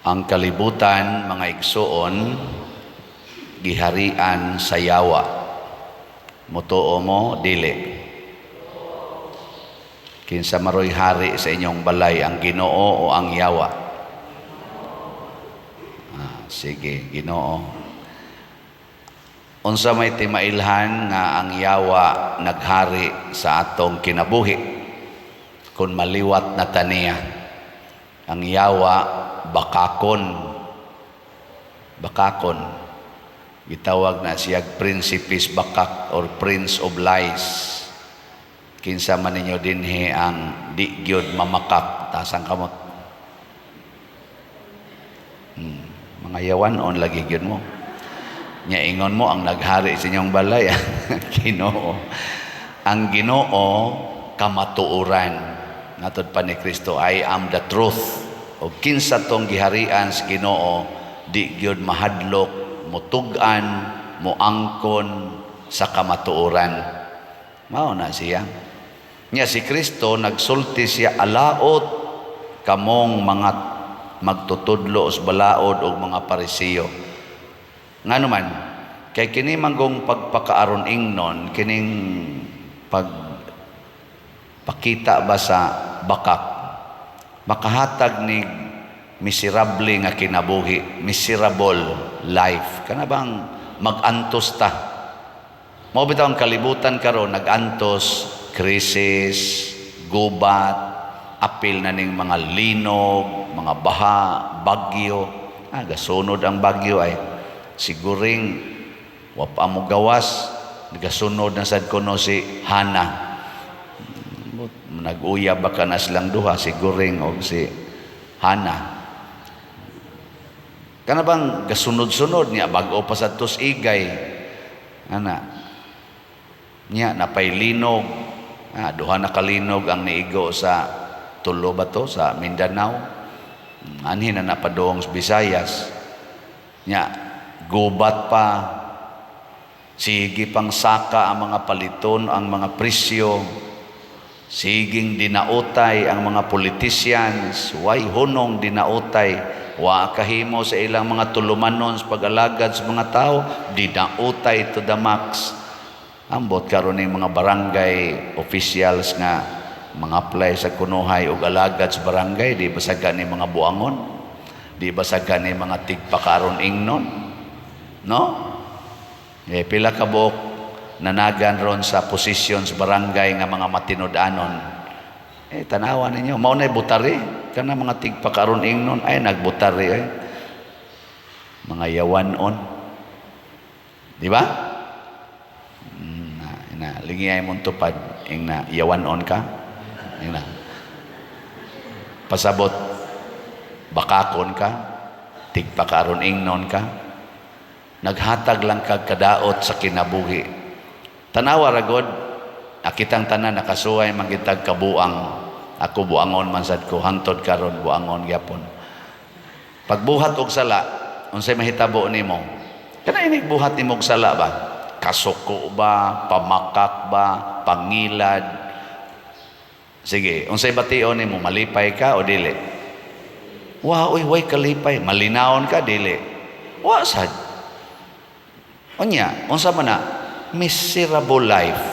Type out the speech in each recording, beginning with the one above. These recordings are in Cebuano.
Ang kalibutan, mga igsuon, giharian sa yawa. Mutuo mo, dili? Kinsa maroy hari sa inyong balay, ang Ginoo o ang yawa? Ah, sige, Ginoo. Unsa may timailhan nga ang yawa naghari sa atong kinabuhi kung maliwat na ta niya? Ang yawa bakakon. Bakakon. Gitawag na siya Prinsipis Bakak or Prince of Lies. Kinsa man ninyo dinhi ang di gyud mamakak, taas ang kamot. Mga yawan-on lagi gyud mo. Nya ingon mo ang naghari sa inyong balay Ginoo. Ang Ginoo kamatuoran. Matod pa ni Kristo, "I am the truth." O kinsa tong giharian sa Ginoo, di gyud mahadlok, mutug-an, muangkon sa kamatuoran. Mao na siya. Nya si Kristo nagsulti siya, "Alaot kamong mga magtutudlo sa balaod og mga Parisiyo." Ngano man? Kay kini manggong pagpakaaron ingnon, kining pag pakita ba sa bakak, makahatag ni miserable nga kinabuhi, miserable life. Kana bang magantos ta? Mao bitaw ang kalibutan karon nagantos, krisis, gubat, apil na ning mga linog, mga baha, bagyo. Ah, gasunod ang bagyo ay. Siguring wa pa mo gawas, nagasunod na sad kuno si Hana. Nag-uyab ba ka na silang duha, si Guring o si Hana. Kana bang gasunod-sunod niya, bag-o pa sa tos igay. Ana. Niya napay linog. Ah, duha na kalinog ang niigo sa tulo ba to sa Mindanao. Anhi na napadong sa Visayas. Nya gubat pa, sige pang saka ang mga paliton, ang mga presyo. Siging dinautay ang mga politicians, way hunong dinautay, wa kahimo sa ilang mga tulumanon sa pag-alagad sa mga tao, dinautay to the max. Ambot karon ning mga barangay officials nga mga apply sa kunuhay og alagad sa barangay, di ba sa gani mga buangon? Di ba sa gani mga tigpakaron ingnon? No? Eh, pila ka buok nanagan ron sa posisyon sa barangay nga mga matinud-anon? Eh, tanawa ninyo, mao na'y butari. Kana mga tigpakaron ingnon, ay nagbutari eh. Mga yawanon. Di ba? Na, na, lingi mong tupad, ing na, yawanon ka. Ing na. Pasabot, bakakon ka, tigpakaron ingnon ka, naghatag lang kag kadaot sa kinabuhi. Tanawa ragod, akitang tanan nakasuway mangitag kabuang. Ako buangon man sad ko, hangtod karon buangon gyapon. Pagbuhat og sala, unsay mahitabo nimo? Kana inig buhat nimo og sala ba? Kasuko ba, pamakak ba, pangilad? Sige, unsay bation nimo? Malipay ka o dili? Wa uy, way kalipay, malinawon ka dili? Wa sad. Unya, unsa man na? Miserable life.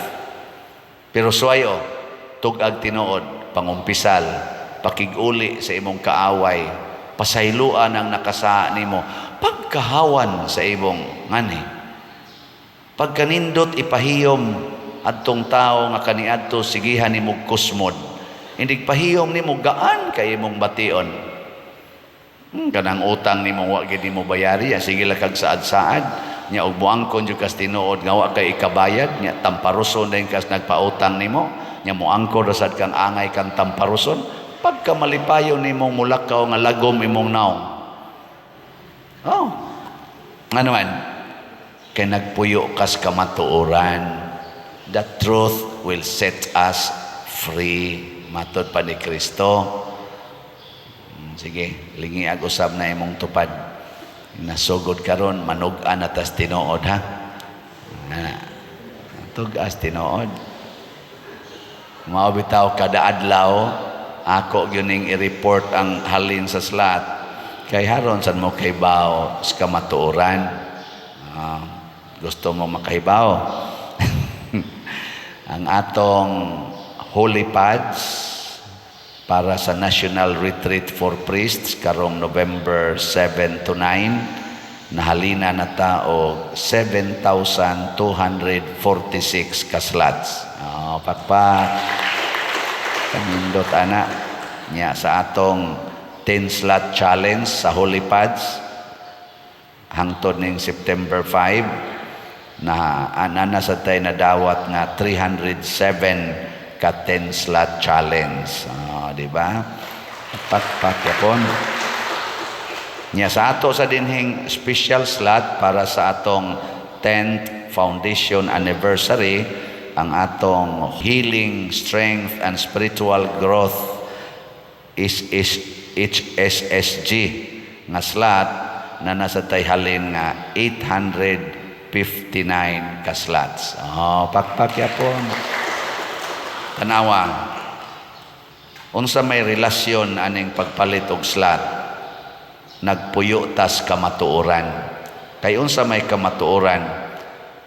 Pero suwayo, tug-ag tinuod, pangumpisal, pakiguli sa imong kaaway, pasayloan ang nakasaa nimo, pagkahawan sa imong ngani. Pagkanindot ipahiyom adtong tao nga kaniadto sigihan nimo kusmod. Indig pahiyom nimo, gaan kay imong bation. Kanang utang nimo wa gid nimo bayari, sige lang kag saad-saad nya og muangkon jud kas tinuod nga wa kay ikabayad nya, tamparuson din kas nagpautang nimo nya, muangkon ra sad kang angay kang tamparuson, pagka malipayon nimong mulakaw nga lagom imong naong. Oh, ano man kay nagpuyo kas kamatuoran. The truth will set us free, matod pa ni Kristo. Sige, lingi ag usab na imong tupad. Nasugod karon, manug-an na tas tinuod ha. Na, tug-as tinuod. Mao bitaw kada adlaw ako gyud ning i-report ang halin sa slot. Kay haron sad mo kahibaw sa kamatuoran. Ah, gusto mo makahibaw? Ang atong Holy Pads para sa National Retreat for Priests karong November 7 to 9, nahalina na ta og 7,246 ka slots. Oh, pakpak. Kanindot ana. Nya sa atong 10 slot challenge sa Holy Pads hangtod ning September 5 na ana na sa tay nadawat nga 307 ka 10 slot challenge. Ah, di ba? Pakpak yapon. Nya sa ato sa dinhing special slot para sa atong 10th foundation anniversary, ang atong Healing, Strength and Spiritual Growth is HSSG nga slot na nasa tay halin nga 859 ka slots. Oh, pakpak yapon. Tanawa. Unsa may relasyon aning pagpalit og slot? Nagpuyo tas kamatuoran. Kay unsa may kamatuoran?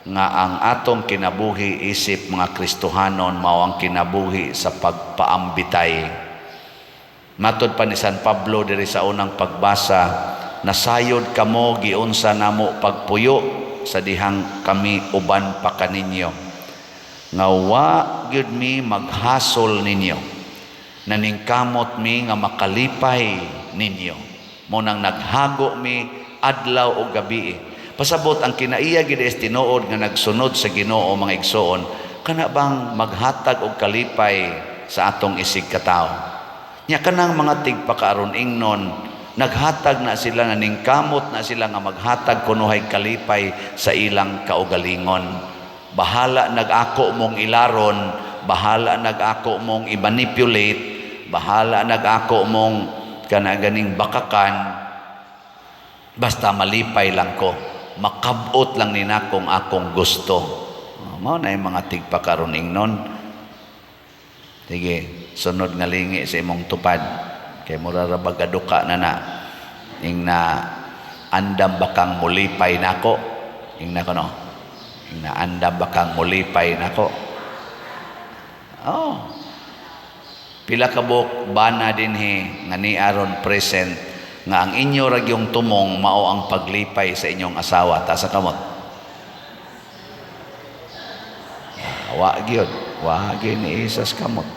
Nga ang atong kinabuhi isip mga Kristohanon mao ang kinabuhi sa pagpaambitay. Matod pa ni San Pablo diri sa unang pagbasa, "Nasayod kamo giunsa namo pagpuyo sa dihang kami uban pa kaninyo. Nga wa gyud mi maghasol ninyo. Naningkamot mi nga makalipay ninyo. Mao nang naghago mi adlaw o gabi." Pasabot ang kinaiya gid is tinuod nga nagsunod sa Ginoo, mga igsoon, kana bang maghatag og kalipay sa atong isig katawo. Nya kanang mga tigpakaaron ingnon, naghatag na sila, naningkamot na sila nga maghatag kunuhay kalipay sa ilang kaugalingon. Bahala nag-ako mong ilaron, bahala nag-ako mong i-manipulate, bahala nag-ako mong kana ganing bakakan, basta malipay lang ko, makabot lang ni nakong akong gusto. Oh, mao na yung mga tigpakaron ingnon. Sige, sunod nga lingi sa imong tupad. Kay mura ra bag aduka na na. Ing na andam ba kang mulipay nako? Ing na kono. Ing na andam ba kang mulipay nako? Oh. Pila ka buok bana dinhi nga ni aron present nga ang inyo ra gyung tumong mao ang paglipay sa inyong asawa? Taas kamot. Wa gyud, wa gyud ni isas kamot.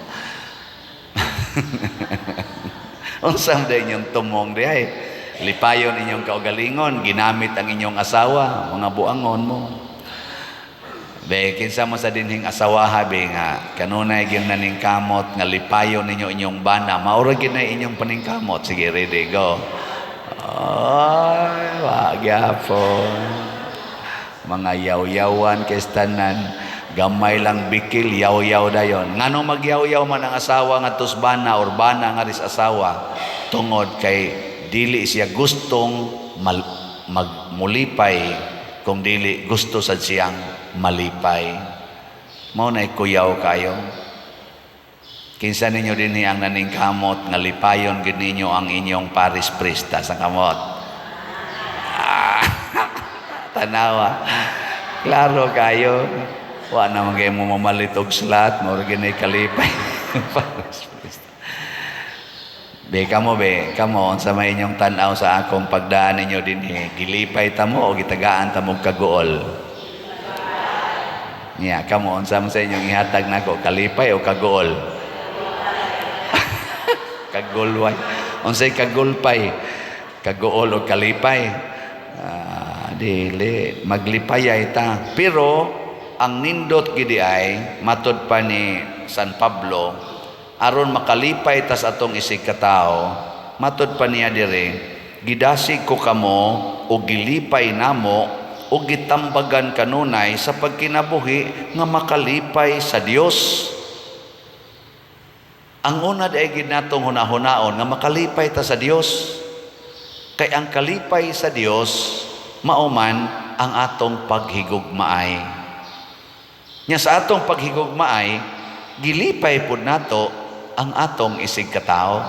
Unsa man inyong tumong di ay? Lipayon inyong kaugalingon, ginamit ang inyong asawa, mga buangon mo. Be, kinsa mo sa dinhing asawaha be nga kanunay gyud naningkamot nga lipayon ninyo inyong bana, mao ra gyud na inyong paningkamot. Sige, ready, go. Ay, wa gyapon. Mga yaw-yawan kay tanan, gamay lang bikil, yaw-yaw dayon. Ngano magyaw-yaw man ang asawa nga bana or bana nga ris asawa? Tungod kay dili siya gustong magmulipay kung dili gusto sad siyang malipay. Mao na kuyaw kayo. Kinsa ninyo dinhi ang naningkamot nga lipayon gid ninyo ang inyong parish priest sa kamot? Ah, tanawa. Klaro kayo. Wa naman kayo mo mamalit og slot, mao ra gini kalipay. Parish priest. Be, kamo be, kamo unsa may inyong tan-aw sa akong pagdaan ninyo dinhi? Gilipay ta mo o gitagaan ta mo kaguol? Nya, kamo unsa man sa inyong ihatag nako, kalipay o kaguol? Kagulway. Unsay kagulpay? Kaguol o kalipay? Ah, dili maglipayay ta. Pero ang nindot gidi ay matod pa ni San Pablo, aron makalipay tas atong isig katao, matod pa niya dire, "Gidasig ko kamo o gilipay namo o gitambagan kanunay sa pagkinabuhi nga makalipay sa Dios." Ang una di ay gid natong hunahunaon nga makalipay ta sa Dios. Kay ang kalipay sa Dios mao man ang atong paghigugmaay. Nya sa atong paghigugmaay, gilipay pud nato ang atong isig katao.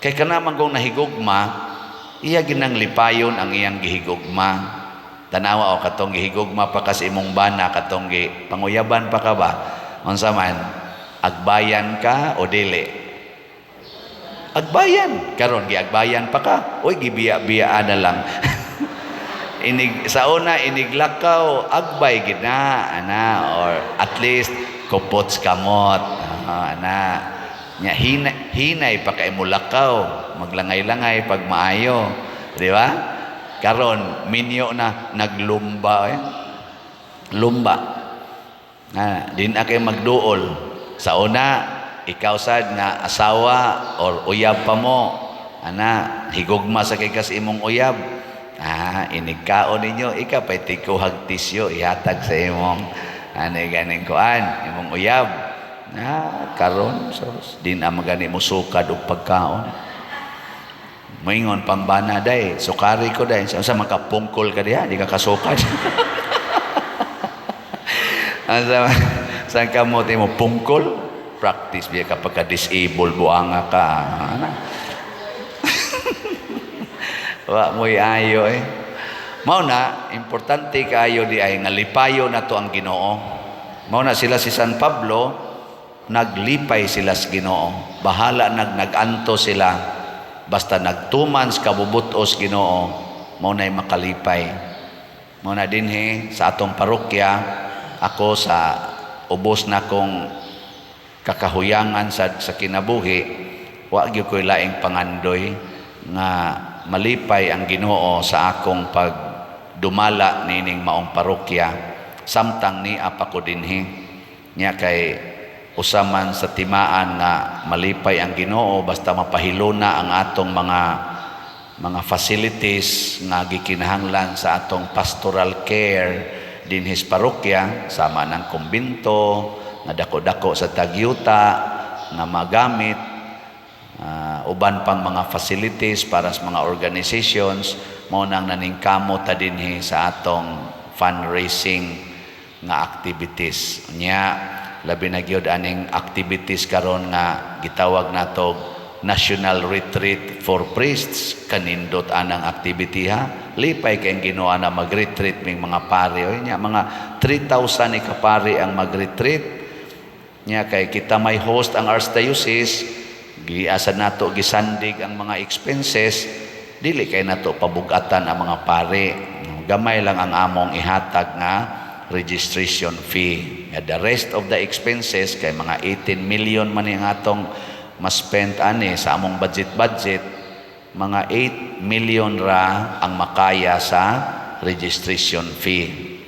Kay kana man kung nahigugma, Iya ginang lipayon ang iyang gihigugma. Tanawa o katong gihigugma pa kas imong bana, katong gi panguyaban pa ka ba? Unsa man, agbayan ka o dili? Agbayan. Karon giagbayan pa ka. Uy, gibiya-biyaan na lang. Inig sa una, iniglakaw, agbay gid na ana, or at least kupots kamot. Ah, ana nya, hinay, hinay pa kay mulakaw, maglangay-langay pag maayo, di ba? Karon minyo na, naglumba eh. Lumba na din na kay magduol. Sa una, ikaw sad nga asawa or uyab pa mo ana, higugma sa kay kas imong uyab. Ah, inig kaon ninyo, ika pay tikuhag tisyo, ihatag sa imong ani ganing kuan, imong uyab. Ah, karon so di na magani mo sukad og pagkaon. Moingon pang bana, "Day, sukari ko, day." Sa makapungkol ka diha, di ka kasukad. Asa saan ka mo mo pungkol? Practice biya kapag ka disable, buanga ka. Ana. Wa mo'y ayo eh. Mao na, importante kaayo di ay nga lipayo na to ang Ginoo. Mao na sila si San Pablo, naglipay sila sa Ginoo. Bahala nag-anto sila, basta nagtuman sa kabubutos Ginoo, mao na'y makalipay. Mao na dinhi sa atong parokya, ako sa ubos na kong kakahuyangan sa kinabuhi, wa gyud ko'y laing pangandoy nga malipay ang Ginoo sa akong pagdumala nining maong parokya samtang nia pa ko dinhi. Nya kay usa man sa timaan nga malipay ang Ginoo basta mapahiluna ang atong mga facilities nga gikinahanglan sa atong pastoral care dinhi sa parokya, sama ng kumbinto nga dako-dako sa tagyuta nga magamit, uban pang mga facilities para sa mga organizations. Mao nang naningkamot ta dinhi sa atong fundraising nga activities. Nya labi na gyud aning activities karon nga gitawag nato National Retreat for Priests. Kanindot anang activity ha. Lipay kay Ginoo na mag-retreat ming mga pare. Oy, nya mga 3,000 ka pare ang mag-retreat. Nya kay kita may host ang archdiocese, giasa nato gisandig ang mga expenses, dili kay nato pabugatan ang mga pare. Gamay lang ang among ihatag nga registration fee. Nga the rest of the expenses, kay mga 18 million man ang atong ma-spend ani sa among budget budget, mga 8 million ra ang makaya sa registration fee.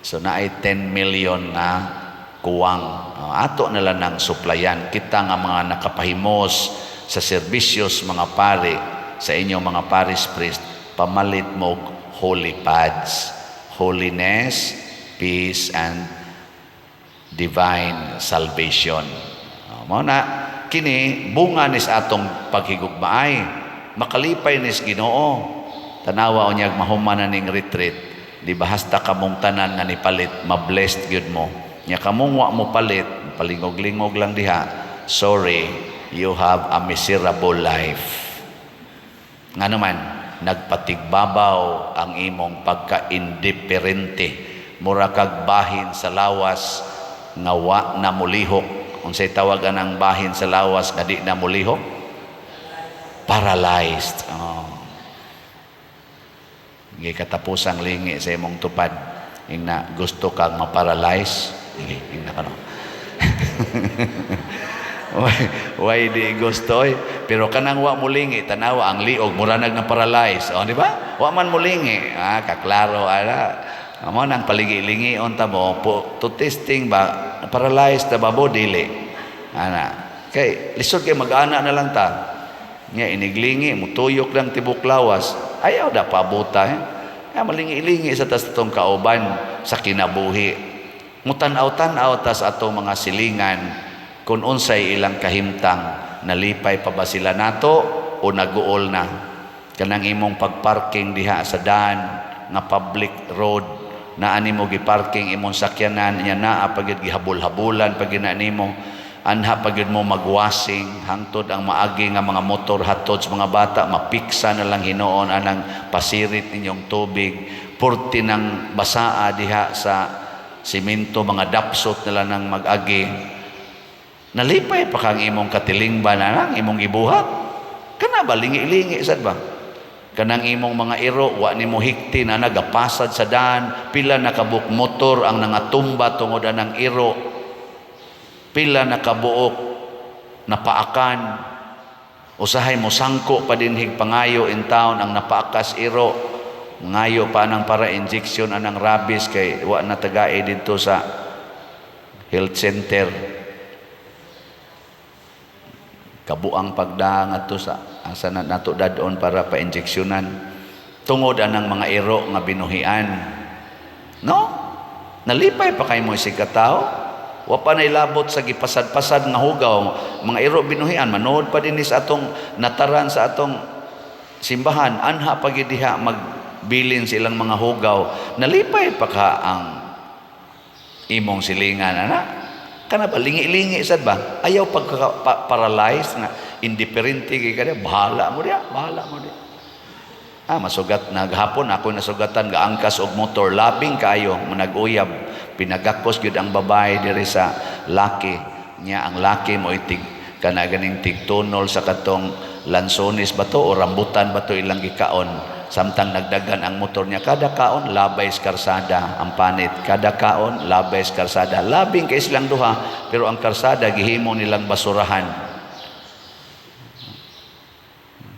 So naay 10 million nga kuwang. Ato na lang ng suplayan. Kita nga mga nakapahimos sa serbisyos mga pare, sa inyong mga parish priest, pamalit mo og holy pads. Holiness, peace, and divine salvation. Mao na, kini bunga nis atong paghigugmaay. Makalipay nis Ginoo. Tanawa unyag mahuman na ning retreat. Di ba hasta kamong tanan nga nipalit, ma-blessed gyud mo. Nya kamong wa mo palit, palingog-lingog lang diha. Sorry, you have a miserable life. Nga naman, nagpatigbabaw ang imong pagka-indiferente. Mura kag bahin sa lawas nga wa na mulihok. Unsay tawag anang bahin sa lawas nga di na mulihok? Paralyzed. Oh. Gikatapusang lingi sa imong tupad. Ingna, gusto kang ma-paralyze? Dili, ingna ka no. Why di gusto oy? Pero kanang wa mulingi, tanawa ang liog, mura nag na paralyze. O, di ba? Wa man mulingi. Ah, kaklaro ala. Amo nang paligi-lingi unta mo po, to testing ba, paralyzed na ba mo dili. Ana. Kay lisod kay mag-ana na lang ta. Nga iniglingi, mutuyok lang tibok lawas. Ayaw da pabuta eh. Kaya malingi-lingi sa tas atong kauban sa kinabuhi. Mutan-aw-tan-aw tas atong mga silingan kung unsay ilang kahimtang, nalipay pa ba sila nato o naguol na. Kanang imong pagparking diha sa daan nga public road na ani mo giparking imong sakyanan nya, naa pagid gihabol-habulan pag gina nimo. Anha pa gyud mo magwasing hangtod ang maagi nga mga motor hatod sa mga bata, mapiksa na lang hinuon anang pasirit ninyong tubig. Purti ng basaa diha sa simento, mga dapsot nila nang mag-agi. Nalipay pa kang imong katilingban na lang imong gibuhat. Kana ba lingi-lingi sad ba? Kanang imong mga iro wa nimo hikti na nagapasad sa daan, pila na kabuok motor ang nangatumba tungod anang iro. Pila na kabuok napaakan. Usahay mo sangko pa dinhig pangayo in town ang napaakas iro. Ngayo pa anang para injection anang rabies kay wa na tagae didto sa health center. Kabuang pagdaang adto sa asa na nato dadon para pa-injeksyonan tungod anang mga iro nga binuhian, no? Nalipay pa kay mo isig katao, wa pa nailabot sa gipasad-pasad nga hugaw, mga iro binuhian. Manuod pa dinhi sa atong nataran, sa atong simbahan, anha pa gyud diha magbilin silang mga hugaw. Nalipay pa ka ang imong silingan ana? Kana ba lingi-lingi sad ba? Ayaw pagka paralyzed nga indiferente kay kada, bahala mo diya, bahala mo diya. Ah, masugat naghapon ako, nasugatan gaangkas og motor, labing kaayo nag-uyab, pinagakos gyud ang babae diri sa laki niya. Ang laki mo itig kana ganing tigtunol sa katong lansones ba to o rambutan ba to ilang gikaon. Samtang nagdagan ang motor niya, kada kaon labay sa karsada ang panit, kada kaon labay sa karsada. Labing kay silang duha, pero ang karsada gihimo nilang basurahan.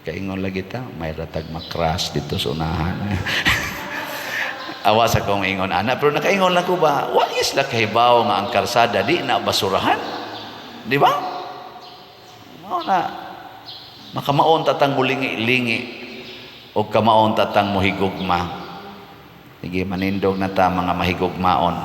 Kaingon lagi ta, may ratag makras dito sa unahan. Awa sa kong ingon ana, pero nakaingon lang ko ba, wa sila kahibaw nga ang karsada di na basurahan, di ba? Mao na makamaon tatang mulingi-lingi o kamaon tatang mohigugma. Sige, manindog na ta, mga mahigugmaon.